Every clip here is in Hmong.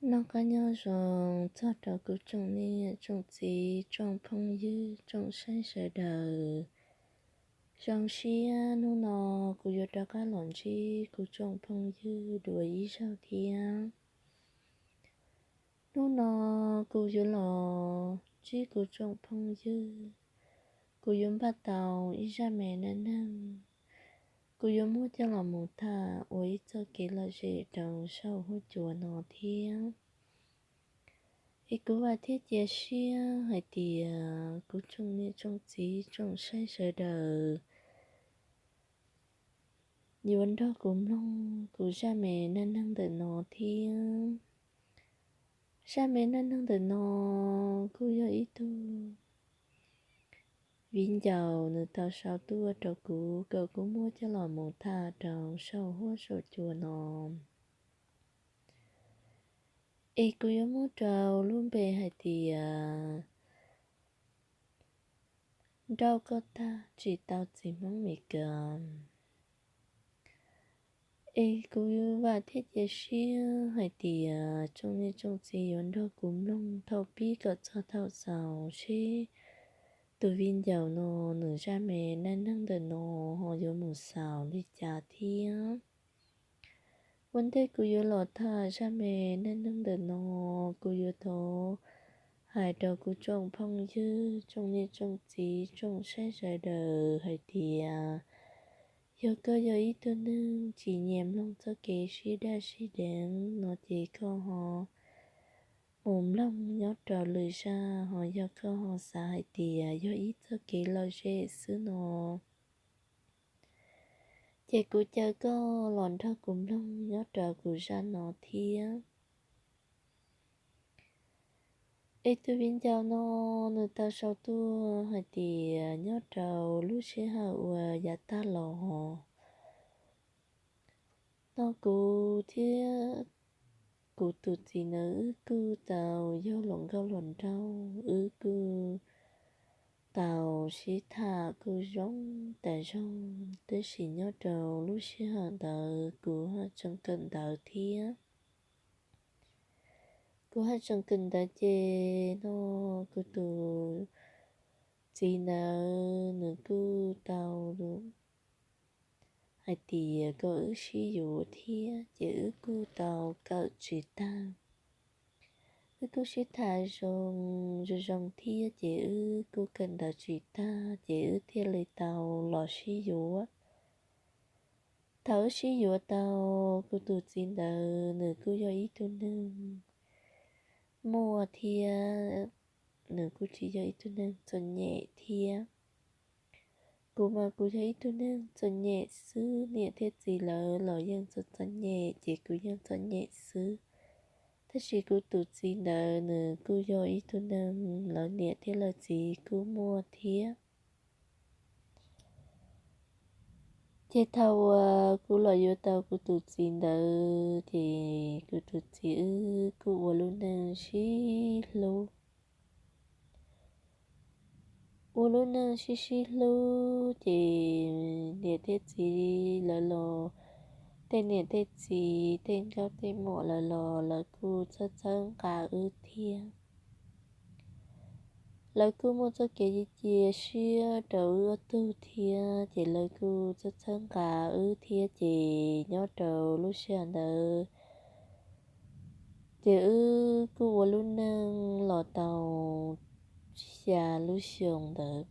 Noj qab nyob zoo txog rau kuv tsoom niam tsoom txiv tsoom phooj ywg tsoom saib sawv daws. Zoo siab hnub no kuv yuav rov qab los ntsib kuv tsoom phooj ywg dua ib zaug thiab. Hnub no kuv yuav los ntsib kuv tsoom phooj ywg, kuv yuav npaj tau ib zaj me neej neeg, kuv yuav muab coj los mus tham ua ib txoj kev lom zem rau saum huab cua no thiab. Es kuv vam thiab cia siab hais tias kuv tsoom niam tsoom txiv tsoom saib sawv daws yuav nrog kuv mloog kuv zaj me neej neeg ntawm no thiab. Zaj me neej neeg ntawm no kuj yog ib tug viv ncaus nws tau sau tuaj rau kuv kom kuv muab coj los mus tham rau saum huab saum cua no. Es kuv yuav muab rau lub npe hais tias nrauj koj tag tsis tau txiv Hmoob Mes Kas. Es kuv vam thiab cia siab hais tias tsoom niam tsoom txiv yuav nrog kuv mloog thaum pib kom txog thaum xaus seb tus viv ncaus no nws zaj me neej neeg ntawm no ho yuav mus xaus li cas thiab. Ua ntej kuv yuav los tham zaj me neej neeg ntawm no, kuv yuav thov hais rau kuv tsoom phooj ywg tsoom niam tsoom txiv tsoom saib sawv daws hais tias yog koj yog ib tug neeg tsis nyiam mloog txoj kev sib daj sib deev no ces koj ho mus mloog nyob rau lwm zaj, ho yog koj ho xav hais tias yog ib txoj kev lom zem xwb no ces kuv caw koj los nrog kuv mloog nyob rau kuv zaj no thiab. Es tus viv ncaus no nws tau sau tuaj hais tias nyob rau lub sij hawm uas yav tag los no kuv thiab kuv tus txiv ntawd wb kuj tau yog hluas nkauj hluas nraug, wb kuj tau sib tham kuj zoo tas zog, tab sis nyob rau lub sij hawm ntawd kuv haj tseem kawm ntawv thiab. Kuv haj tseem kawm ntawv ces no kuv tus txiv ntawd nws kuj tau hais tias kom wb sib yuav thiab ces wb kuj tau kawm tsis tag. Wb kuj sib tham zoo zoo zoo thiab ces wb kuj kawm ntawv tsis tag ces wb thiaj li tau los sib yuav. Thaum wb sib yuav tau, kuv tus txiv ntawd nws kuj yog ib tug neeg muaj thiab, nws kuj tsis yog ib tug neeg txom nyem thiab. Kuv mas kuv yog ib tug neeg txom nyem xwb, niam thiab txiv lawv los yeej txom txom nyem ces kuv yeej txom nyem xwb. Tab sis kuv tus txiv ntawd nws kuj yog ib tug neeg lawv niam thiab lawv txiv kuj muaj thiab. Ces thaum uas kuv los yuav tau kuv tus txiv ntawd ces kuv tus txiv wb kuj ua lub neej sib hlub. Ua lub neej sib sib hlub ces niam thiab txiv lawv los, tej niam tej txiv tej nkauj tej muam lawv los lawv kuj txhawb txhawb nqa wb thiab. Lawv kuj muaj txoj kev cia siab rau wb ob tug thiab ces lawv kuj txhawb txhawb nqa wb thiab ces nyob rau lub sij hawm ntawd ces wb kuj ua lub neej los tau xya lub xyoo ntawd.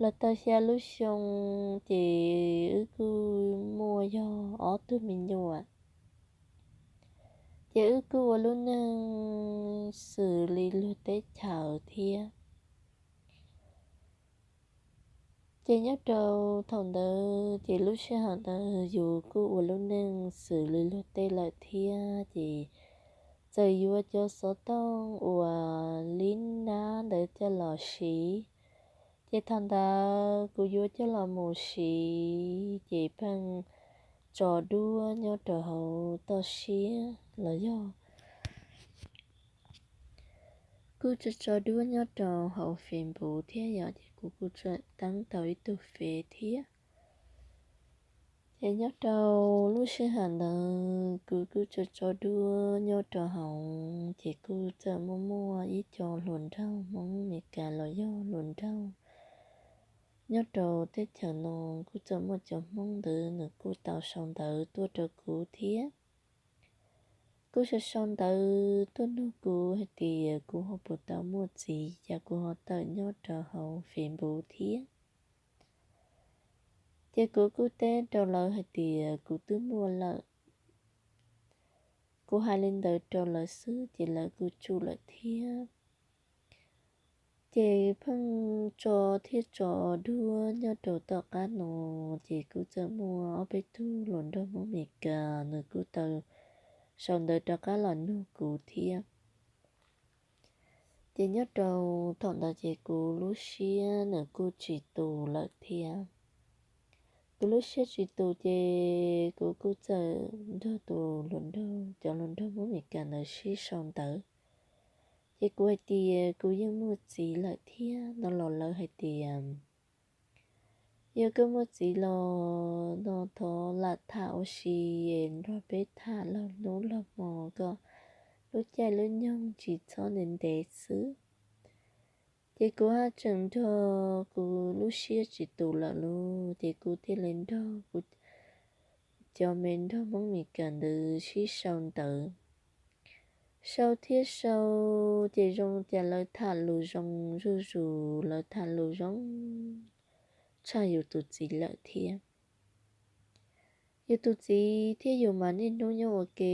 Los tau xya lub xyoo ces wb kuj muaj yog ob tug me nyuam. Ces wb kuj ua lub neej xws li luag teb chaws thiab. Ces nyob rau thaum ntawd ces lub sij hawm ntawd yus kuj ua lub neej xws li luag tej lawm thiab ces txawm yuav cov xov tooj uas lib nab ntawd coj los siv. Ces thaum ntawd kuv yuav coj los mus siv ces pheej tso duab nyob rau hauv toj siab los yog kuj tso tso duab nyob rau hauv Facebook thiab yom, ces kuv kuj tseem teeb tau ib tug Face thiab. Ces nyob rau lub sij hawm ntawd kuv kuj tso tso duab nyob rau hauv, ces kuj txawm muaj muaj ib co hluas nraug Hmoob Meskas los yog hluas nraug nyob rau teb chaws no, kuj txawm muaj cov Hmoob ntawd nws kuj tau sau ntawv tuaj rau kuv thiab. Kuj sau sau ntawv tuaj nug kuv hais tias kuv ho puas tau muaj txiv, cas kuv ho tawm nyob rau hauv Facebook thiab. Ces kuv kuj teb rau lawv hais tias kuv twb muaj lawm. Kuv hais li ntawd rau lawv xwb ces lawv kuj tsum lawm thiab. Ces pheej tso thiab tso duab nyob rau tom qab no, ces kuj txawm muaj ob peb tug hluas nraug Hmoob Meskas nws kuj tau sau ntawv rov qab los nug kuv thiab. Ces nyob rau thaum ntawd ces kuv lub siab nws kuj tsis tus lawm thiab. Kuv lub siab tsis tus ces kuv kuj txawm nrog tus hluas nraug, cov hluas nraug Hmoob Meskas ntawd sib sau ntawv. Ces kuv hais tias kuv yeej muaj txiv lawm thiab no los lawv hais tias yog koj muaj txiv los no thov lam tham ua si, nrog peb tham laug hnub laug hmo, koj lub caij lub nyoog tsis txhob ntev ntev xwb. Ces kuv haj tseem nrog kuv lub siab tsis tus lawm lauj, ces kuv thiaj li nrog kuv cov me nraug Hmoob Meskas ntawd sib sau ntawv. Sau thiab sau, ces zoo cas lawv tham lus zoo zuj zus, lawv tham lus zoo tshaj yus tus txiv lawm thiab. Yus tus txiv thiab yus mas niaj hnub nyob ua ke,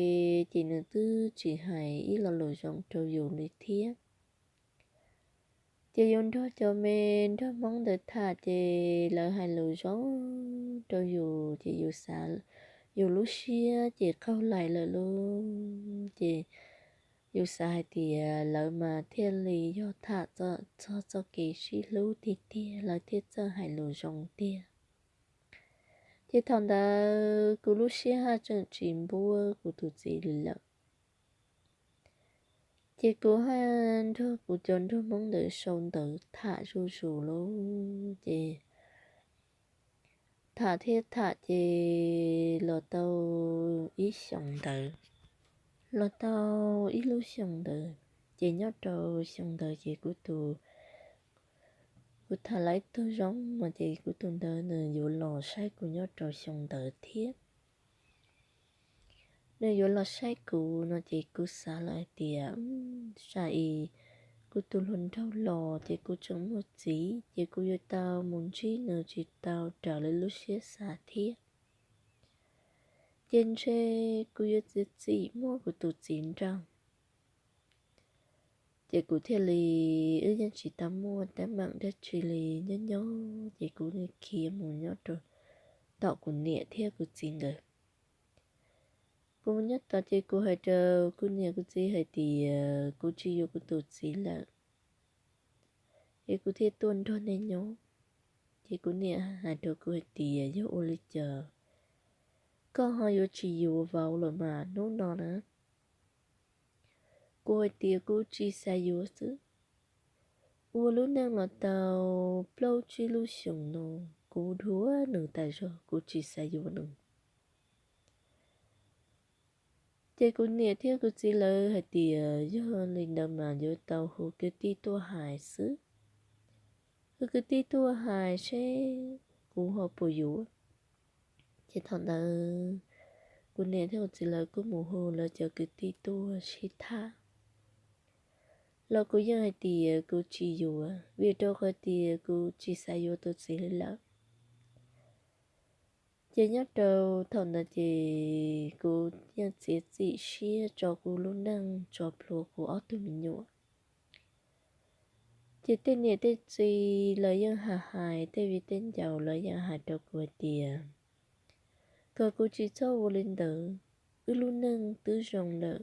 ces nws twb tsis hais ib lo lus zoo rau yus li thiab. Ces yus nrog cov me nraug Hmoob ntawd tham ces lawv hais lus zoo rau yus, ces yus xav, yus lub siab ces qaug lais lawm lauj. Ces yus xav hais tias lawv mas thiaj li yog tham txog txoj kev sib hlub tiag tiag, lawv thiaj txawj hais lus zoo tiag. Ces thaum ntawd kuv lub siab haj tseem tsis npuab kuv tus txiv li lawm. Ces kuv haj nrog kuv cov nraug Hmoob ntawd sau ntawv tham zuj zus lauj. Ces tham thiab tham ces los tau ib xyoos ntawd, los tau ib lub xyoos ntawd, ces nyob rau xyoo ntawd ces kuv tus, kuv tham lawv ib tug zoo mas ces kuv tus ntawd nws yuav los saib kuv nyob rau xyoo ntawd thiab. Nws yuav los saib kuv no ces kuv xav lawm hais tias, tsam ib kuv tus hluas nraug los ces kuv tseem muaj txiv, ces kuv yuav tau mus ntsib nws tsis tau raws li lub siab xav thiab. Ces ntshe kuv yuav txiav txim muab kuv tus txiv nrauj. Ces kuv thiaj li, wb yeej tsis tau muaj teeb meem dab tsi li, nyob nyob ces kuv thiaj khiav mus nyob rau tom kuv niam thiab kuv txiv nkawd. Kuv mus nyob tod ces kuv hais rau kuv niam kuv txiv hais tias kuv tsis yuav kuv tus txiv lawm, es kuv thiaj tuaj nrog nej nyob. Ces kuv niam hais rau kuv hais tias yog ua li cas, koj ho yuav tsis yuav vauv lawm mas hnub no na? Kuv hais tias kuv tsis xav yuav xwb. Ua lub neej los tau plaub tsib lub xyoos no, kuv dhuav nws tas zog, kuv tsis xav yuav nws. Ces kuv niam thiab kuv txiv lawv hais tias yog li ntawd mas yuav tau hu kwv tij tuaj hais xwb. Hu kwv tij tuaj hais seb kuv ho puas yuav. Ces thaum ntawd kuv niam thiab kuv txiv lawv kuj mus hu lawv cov kwv tij tuaj sib tham, los kuv yeej hais tias kuv tsis yuav, vim rau qhov tias kuv tsis xav yuav tus txiv li lawm. Ces nyob rau thaum ntawd ces kuv yeej txiav txim siab tso kuv lub neej tso plhuav kuv ob tug me nyuam. Ces tej niam tej txiv lawv yeej hais hais, tej viv tej ncaus lawv yeej hais rau kuv hais tias, kom kuv tsis txhob ua li ntawd, wb lub neej twb zoo lawm,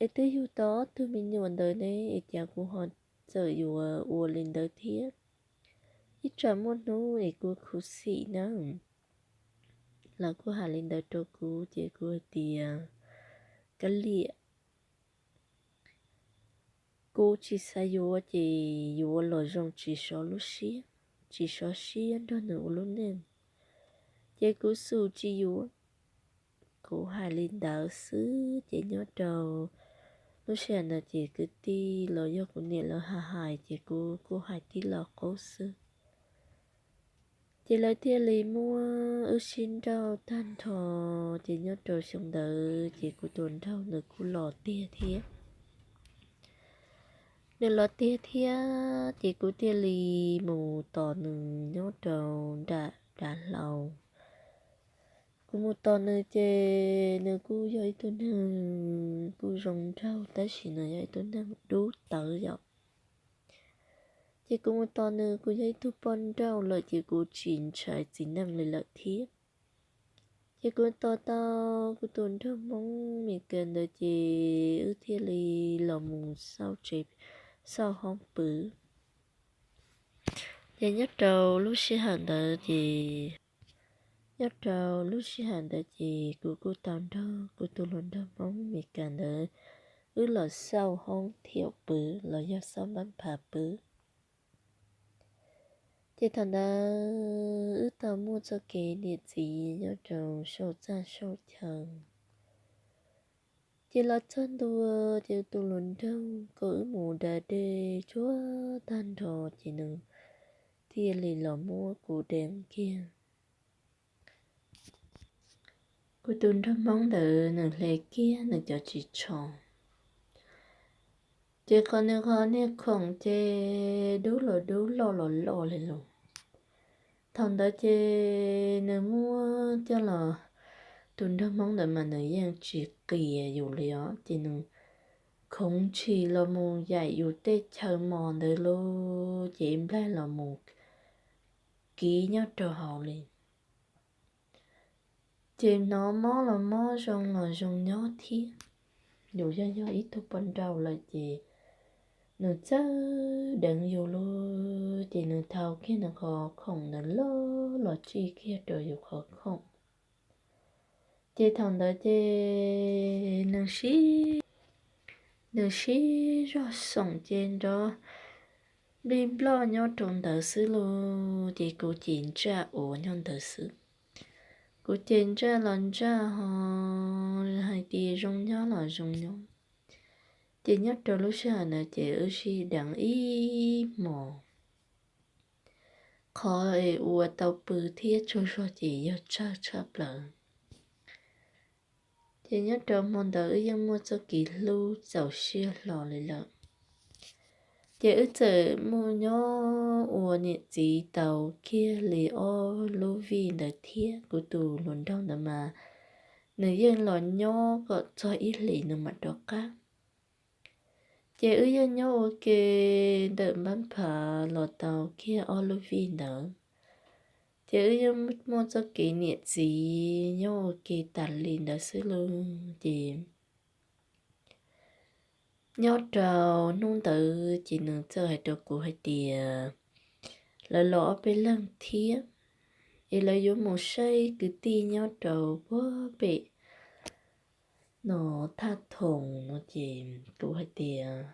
es twb yug tau ob tug me nyuam ntawd ne, es cas kuv ho txawm yuav ua li ntawd thiab? Ib tsam muaj hnub es kuv khuv xim na. Lawv kuj hais li ntawd rau kuv ces kuv hais tias, kav liam, kuv tsis xav yuav ces yuav los zoo tsis sov lub siab, tsis sov siab nrog nws ua lub neej. ces kuv xum tsis yuav. Kuv hais li ntawd xwb ces nyob rau lub sij hawm ntawd ces kwv tij los yog kuv niam lawv hais hais ces kuv kuj hais tib lo qub xwb. Ces lawv thiaj li muab wb sib nrauj tag nrho. Ces nyob rau xyoo ntawd ces kuv tus nraug nws kuj los tiag thiab. Nws los tiag thiab ces kuv thiaj li mus tos nws nyob rau nram dav hlau. Kuv mus tos nws ces nws kuj yog ib tug neeg kuj zoo nraug tab sis nws yog ib tug neeg dub tawv yom. Ces kuv mus tos nws, kuv yog ib tug poj nrauj lawm ces kuv tsis ntshai txiv neej li lawm thiab. Ces kuv tos tau kuv tus nraug Hmoob Mes Kas ntawd ces wb thiaj li los mus xauj tsev, xauj hoob pw. Ces nyob rau lub sij hawm ntawd ces, nyob rau lub sij hawm ntawd ces kuv kuj tau nrog kuv tus hluas nraug Hmoob Mes Kas ntawd wb los xauj hoob thiaum pw los yog xauj npab phav pw. Ces thaum ntawd wb tau muaj txoj kev niam txiv nyob rau saum txaj saum chaw. Ces los txog ntua ces tus hluas nraug kom wb mus da dej tsuag tag nrho ces nws thiaj li los muab kuv deev kiag. Kuv tus nraug Hmoob ntawd nws hle kiag nws cov tsis tsho, ces qhov nws qhov niag khoom ces dub los dub, loj los loj li lus. Thaum ntawd ces nws muab coj los, tus nraug Hmoob ntawd mas nws yeej tsis qias yus li os, ces nws khoov ntshis los mus yaim yus tej chaw mos ntawd lawm ces nplaig los mus kiv nyob rau hauv li. Ces hnov mob los mob, zoo los zoo nyob thiab. Yus yog yog ib tug poj nrauj lawm ces nws txawj deev yus lawm ces nws thau kiag nws qhov khoom ntawd loj los tsij kiag rau yus qhov khoom. Ces thaum ntawd ces nws sib, nws sib zog xoom ces nrov nplij nploj nyob rau ntawd xwb lawm ces kuv ces ntsaj ua nyob ntawd xwb. Kuv ces ntsaj los ntsaj ho hais tias zoo nyob los zoo nyob. Ces nyob rau lub sij hawm ntawd ces wb sib deev ib hmos. Qhov es ua tau pw thiab tsaug zog ces yog tsawg tshaj plaws. Ces nyob rau hmo ntawd wb yeej muaj txoj kev hlub txaus siab hlo li lawm. Ces wb txawm mus nyob ua niam txiv tau kiag li ob lub vij ntawd thiab. Kuv tus hluas nraug ntawd mas nws yeej los nyob kom txog ib hlis nws mam rov qab. Ces wb yeej nyob ua ke ntawm npab phav los tau kiag ob lub vij ntawd. Ces wb yeej muaj txoj kev niam txiv nyob ua ke tas li ntawd xwb lawm ces nyob rau hnub ntawd ces nws txawm hais rau kuv hais tias lawv los ob peb leeg thiab, es lawv yuav mus saib kwv tij nyob rau puag pem no Thaj Thoom no. Ces kuv hais tias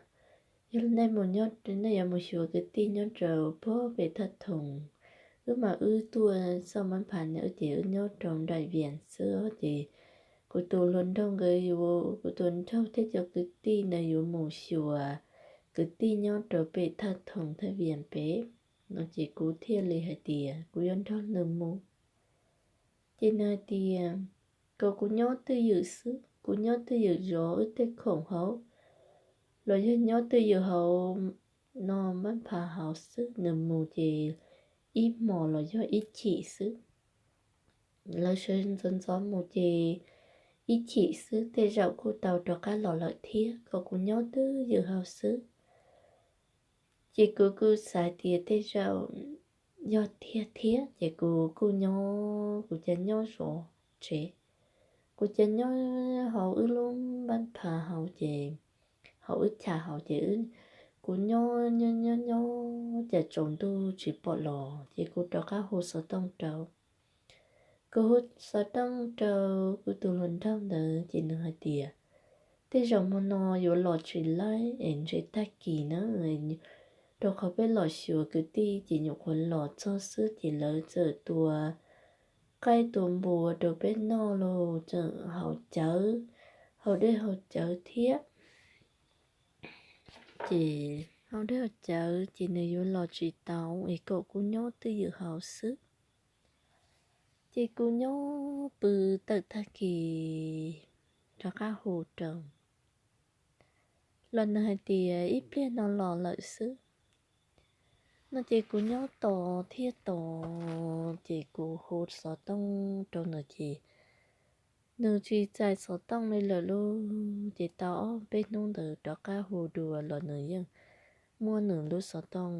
yog nej mus nyob, nej yuav mus xyuas kwv tij nyob rau puag pem Thaj Thoom, wb mas wb tuaj xauj npab phav ne, ces wb nyob rau nraim vias xwb. Ces kuv tus hluas nraug nkawd yuav, kuv tus nraug thiab cov kwv tij ntawd yuav mus xyuas kwv tij nyob rau pem Thaj Thoom Thaj Vias pem no, ces kuv thiaj li hais tias kuv yuav nrog nws mus. Ces nws hais tias kom kuv nyob twj ywm xwb, kuv nyob twj ywm zov wb tej khoom hauv los yog nyob twj ywm hauv no npab phav hauv xwb. Nws mus ces ib hmos los yog ib chim xwb. Lawv sawv ntxov ntxov mus ces ib chim xwb tej zaum kuj tau rov qab los lawm thiab, kom kuv nyob twj ywm hauv xwb. Ces kuv kuj xav tias tej zaum yog tiag thiab, ces kuv kuj nyob, kuv cia nyob zov tsev, kuv cia nyob hauv wb lub npab phav hauv ces, hauv wb chav hauv ces kuv nyob nyob nyob nyob cas tsaus ntuj tsis pom los, ces kuv rov qab hu xov tooj rau. Kuv hu xov tooj rau kuv tus hluas nraug ntawd ces nws hais tias tej zaum hmo no yuav los tsis laib es ntshe tag kis na, rau qhov peb los xyuas kwv tij ces nyuam qhuav los txog xwb ces lawv txawm tua qaij tua npua rau peb noj los tseem haus cawv, haus dej haus cawv thiab. Ces haus dej haus cawv ces nws yuav los tsis tau es kom kuv nyob twj ywm hauv xwb. Ces kuv nyob pw tawm tag kis rov qab hu rau los nws hais tias ib pliag no los lawm xwb no ces kuv nyob tos thiab tos ces kuv hu xov tooj rau nws ces nws tsis txais xov tooj li lawm lauj. Ces tau ob peb hnub ntawd rov qab hu dua los nws yeej muab nws lub xov tooj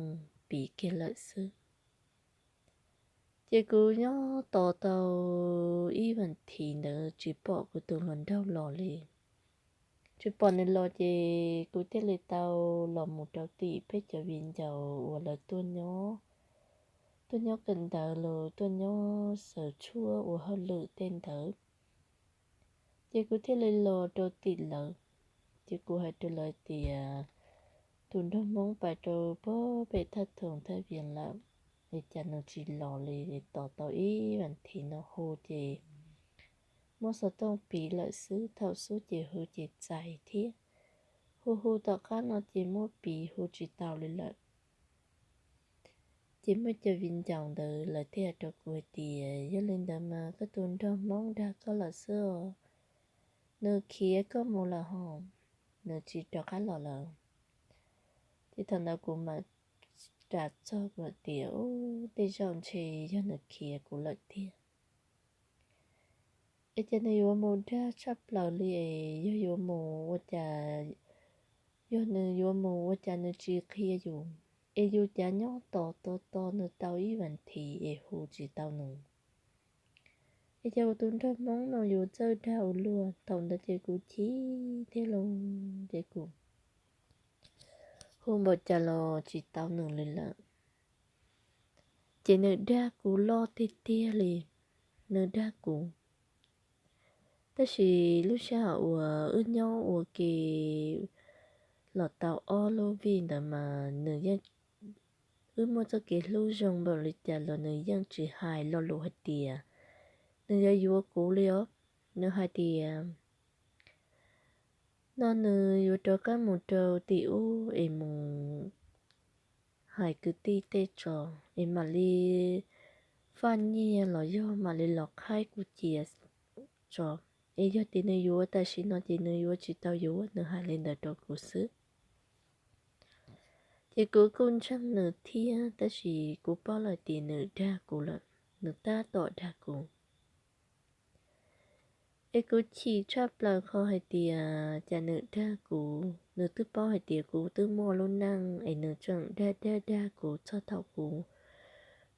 piv kiag lawm xwb. Ces kuv nyob tos tau ib vas thiv ntawd tsis pom kuv tus hluas nraug los li. Tsis pom nws los ces kuv thiaj li tau los mus rau tim peb cov viv ncaus uas lawv tuaj nyob, tuaj nyob kawm ntawv los tuaj nyob xaws tshuaj ua hauj lwm tej ntawd. Ces kuv thiaj li los rau tim lawv, ces kuv hais rau lawv tias tus nraug Hmoob pais rau pem thaj thoom thaj vias lawm es cas nws tsis los li. Tos tau ib vas thiv no hu ces muab xov tooj piv lawm xwb, thaum xub ces hu ces txais thiab, hu hu tom qab no ces muab piv hu tsis tau li lawm. Ces muaj cov viv ncaus ntawd lawv thiaj hais rau kuv hais tias yog li ntawd mas koj tus nraug Hmoob dag koj lawm xwb os, nws khiav koj mus lawm hos, nws tsis rov qab los lawm. Ces thaum ntawd kuv mam ras txog kuv tias, u, tej zaum ntshe yog nws khiav kuv lawm tiag. Es ces nws yuav mus dag tshaj plaws li es yog yuav mus ua cas, yog nws yuav mus ua cas nws tsis qhia yus, es yus cav nyob tos tos tos nws tau ib vas thiv es hu tsis tau nws. Es ces ua tus nraug Hmoob no yuav txawj dag ua luaj. Thaum ntawd ces kuv chim thiab los ces kuv hu npaum cas los tsis tau nws li lawm. Ces nws dag kuv loj tiag tiag li, nws dag kuv. Tab sis lub sij hawm uas wb nyob ua ke los tau ob lub vij ntawd mas nws yeej, wb muaj txoj kev hlub zoo npaum li cas los nws yeej tsis hais lo lus hais tias nws yuav yuav kuv li os. Nws hais tias no nws yuav rov qab mus rau tim ub es mus hais kwv tij tej tso, es mam li faj nyiaj los yog mam li los qhaib kuv cia tso. Es yog tias nws yuav tam sim no ces nws yuav tsis tau yuav, nws hais li ntawd rau kuv xwb. Ces kuv kuj ntseeg nws thiab, tab sis kuv paub lawm tias nws dag kuv lawm, nws tab tom dag kuv. Es kuv chim tshaj plaws qhov hais tias cas nws dag kuv, nws twb paub hais tias kuv twb muaj lub neej es nws tseem dag dag dag kuv txog thaum kuv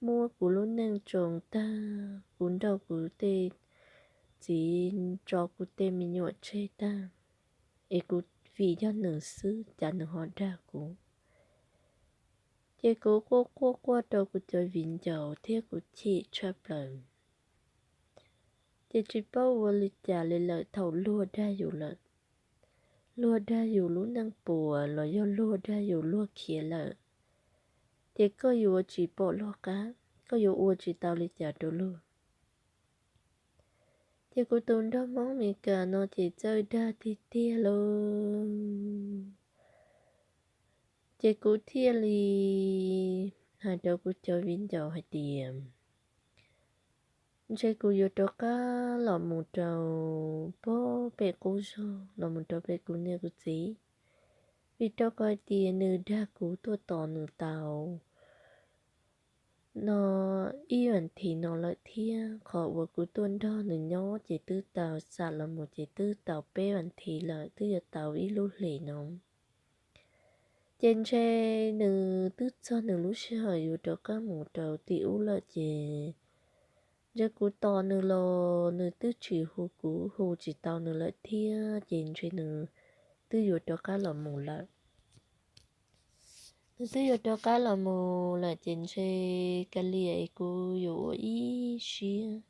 muab kuv lub neej tsoo tag, kuv nrauj kuv tej txiv, tso kuv tej me nyuam tseg tag, es kuv vim yog nws xwb cas nws ho dag kuv. Ces kuv quaj quaj quaj rau kuv cov viv ncaus thiab kuv chim tshaj plaws. Ces tsis paub ua li cas li lawm, thaum luag dag yus lawm, luag dag yus lub neej puas los yog luag dag yus luag khiav lawm, ces koj yuav tsis pom luag qab, koj yuav ua tsis tau li cas rau luag. Ces kuv tus nraug Hmoob Mes Kas no ces txawj dag tiag tiag lauj. Ces kuv thiaj li hais rau kuv cov viv ncaus hais tias ntshe kuv yuav rov qab los mus rau pem qub zog, los mus rau pem kuv niam kuv txiv, vim rau qhov hais tias nws dag kuv tuaj tos nws tau no ib vas thiv no lawm thiab. Qhov uas kuv tuaj nrog nws nyob ces twb tau xam los mus ces twb tau peb vas thiv lawm, twb yuav tau ib lub hlis no. Ces ntshe nws twb txog nws lub sij hawm yuav rov qab mus rau tim ub lawm ces ntshe kuv tos nws los nws twb tsis hu kuv, hu tsis tau nws lawm thiab, ces ntshe nws twb yuav rov qab los mus lawm. Nws twb yuav rov qab los mus lawm ces ntshe ka liam es kuv yuav ua ib siab.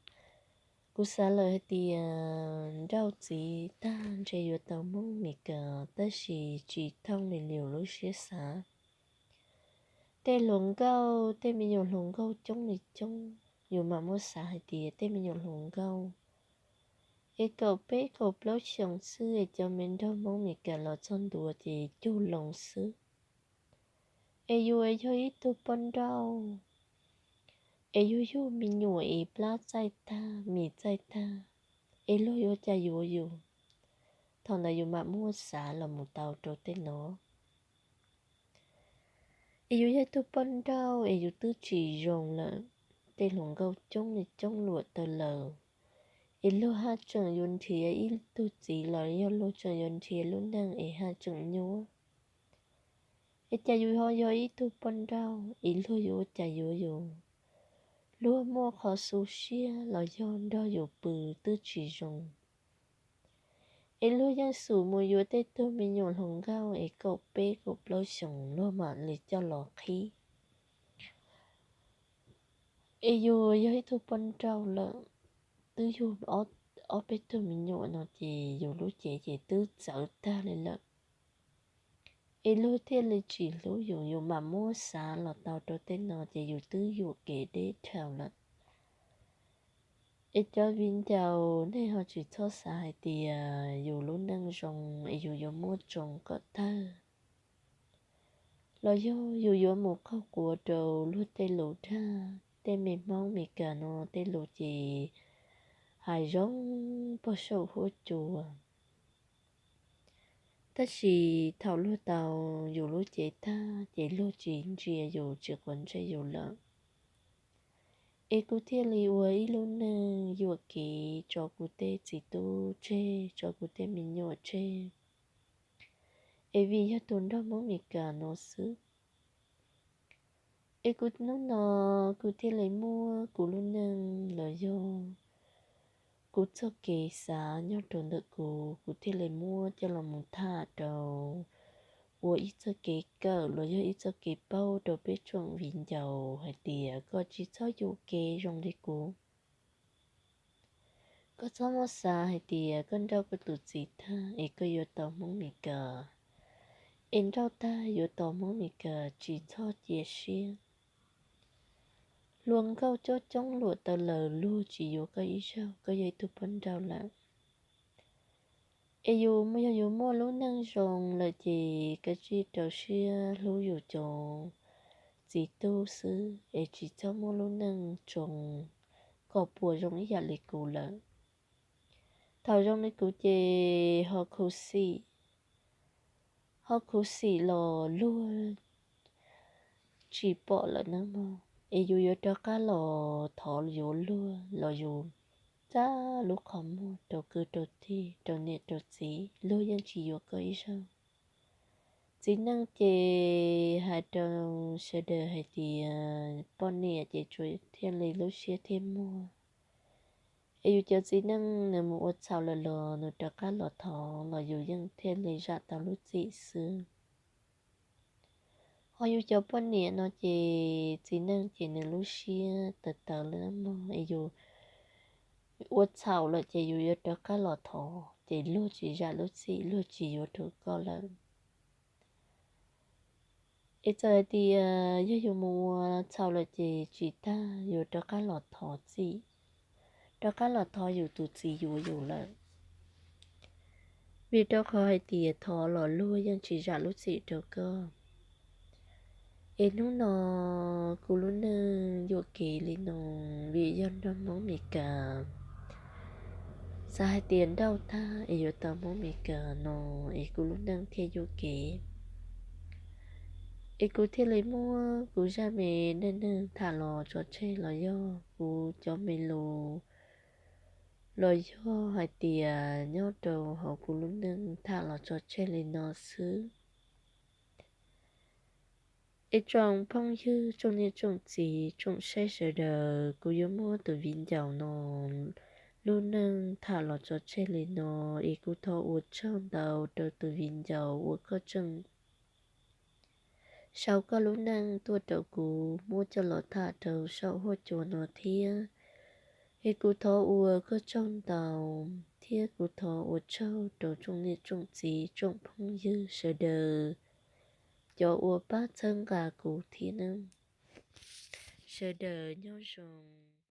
Kuv xav lawm hais tias nrauj txiv tag ntshe yuav tau mus Mes Kas, tab sis tsis thooj li yus lub siab xav. Tej hluas nkauj, tej me nyuam hluas nkauj coob li coob, yus mam muab xav hais tias tej me nyuam hluas nkauj es kaum peb kaum plaub xyoos xwb es cov me nraug Hmoob Mes Kas los txog ntua ces cug loo xwb. Es yus yog ib tug poj nrauj es yus yug me nyuam es plab txaij tag mis txaij tag, es luag yuav cas yuav yus? Thaum ntawd yus mam muab xav los mus tau rau tej no. Es yus yog ib tug poj nrauj es yus twb tsis zoo lawm, tej hluas nkauj coob li coob luam tawg laws, es luag haj tseem yuav nrhiav ib tug txiv los yog luag tseem yuav nrhiav lub neej es haj tseem nyuaj. Es cas yus ho yog ib tug poj nrauj es luag yuav cas yuav yus? Luag muaj qhov xu siab los yog nrog yus pw twb tsis zoo. Es luag yeej xum mus yuav tej tug me nyuam hluas nkauj es kaum peb kaum plaub xyoos luag mam li coj los qhib. Es yus yog ib tug poj nrauj lawm, twb yug ob peb tug me nyuam no ces yus lub cev ces twb txawv tag li lawm. Es luag thiaj li tsis hlub yus, yus mam muab xav los tau rau tej no ces yus twb yuam kev deb dhau lawm. Es cov viv ncaus nej ho tsis txhob xav hais tias yus lub neej zoo es yus yuav muab tsoo kom tawg, los yog yus yuav mus qaug quav rau luag tej lus dag, tej me Hmoob Mes Kas no tej lus ces hais zoo pog saum huab cua. Tab sis thaum luag tau yus lub cev tag ces luag tsis ntsia yus tsis quav ntsej yus lawm. Es kuv thiaj li ua ib lub neej yuam kev tso kuv tej txiv tub tseg, tso kuv tej me nyuam tseg, es vim yog tus nraug Hmoob Mes Kas no xwb. Es kuv hnub no kuv thiaj li muab kuv lub neej los yog kuv txoj kev xav nyob rau ntawm kuv, kuv thiaj li muab coj los mus tham rau ua ib txoj kev kawm los yog ib txoj kev paub rau peb tsoom viv ncaus hais tias koj tsis txhob yuam kev zoo li kuv. Koj txhob muab xav hais tias koj nrauj koj tus txiv tag es koj yuav tau Hmoob Mes Kas, es nrauj tag yuav tau Hmoob Mes Kas, tsis txhob cia siab. Hluas nkauj coob coob luam tawg laws luag tsis yuav koj ib zaug, koj yog ib tug poj nrauj lawm. Es yus yog yus muaj lub neej zoo lawm ces koj tsij rau siab hlub yus cov txiv tub xwb es tsis txhob muaj lub neej tsoo kom puas zoo ib yam li kuv lawm. Thaum zoo li kuv ces ho khuv xim, ho khuv xim los luag tsis pom lawm nawb mog, es yus yuav rov qab los thov yuav luag los yus txaj lub qhov muag rau kwv rau tij rau niam rau txiv luag yeej tsis yuav koj ib zaug. Txiv neej ces hais rau sawv daws hais tias poj niam ces tsuas thiaj li lub siab thiaj muag. Es yus cov txiv neej nws mus ua txhaum lawm los nws rov qab los thov los yus yeej thiaj li zam tau lub txim xwb. Ho yus cov poj niam no ces txiv neej ces nws lub siab tawv tawv li mog, es yus ua txhaum lawm ces yus yuav rov qab los thov ces luag tsis zam lub txim, luag tsis yuav rau koj lawm. Es txawm hais tias yog yus mus ua txhaum lawm ces tsis tag, yuav rov qab los thov txim, rov qab los thov yus tus txiv yuav yus lawm. Vim rau qhov hais tias thov los luag yeej tsis zam lub txim rau koj. Es hnub no kuv lub neej yuam kev li no, vim yog nrog Hmoob Mes Kas, xav hais tias nrauj tag es yuav tau Hmoob Mes Kas no, es kuv lub neej thiaj yuam kev. Es kuv thiaj li muab kuv zaj me neej neeg tham los tso tseg los yog kuv cov me lus los yog hais tias nyob rau hauv kuv lub neej tham los tso tseg li no xwb. Es tsoom phooj ywg, tsoom niam tsoom txiv, tsoom saib sawv daws, kuv yuav muab tus viv ncaus no lub neej tham los tso tseg li no, es kuv thov ua tsaug ntau rau tus viv ncaus uas koj tseem sau koj lub neej tuaj rau kuv muab coj los tham rau saum huab cua no thiab. Es kuv thov ua koj tsaug ntau, thiab kuv thov ua tsaug rau tsoom niam tsoom txiv tsoom phooj ywg sawv daws, cov uas pab txhawb nqa kuv thiab nawb. Sawv daws nyob zoo.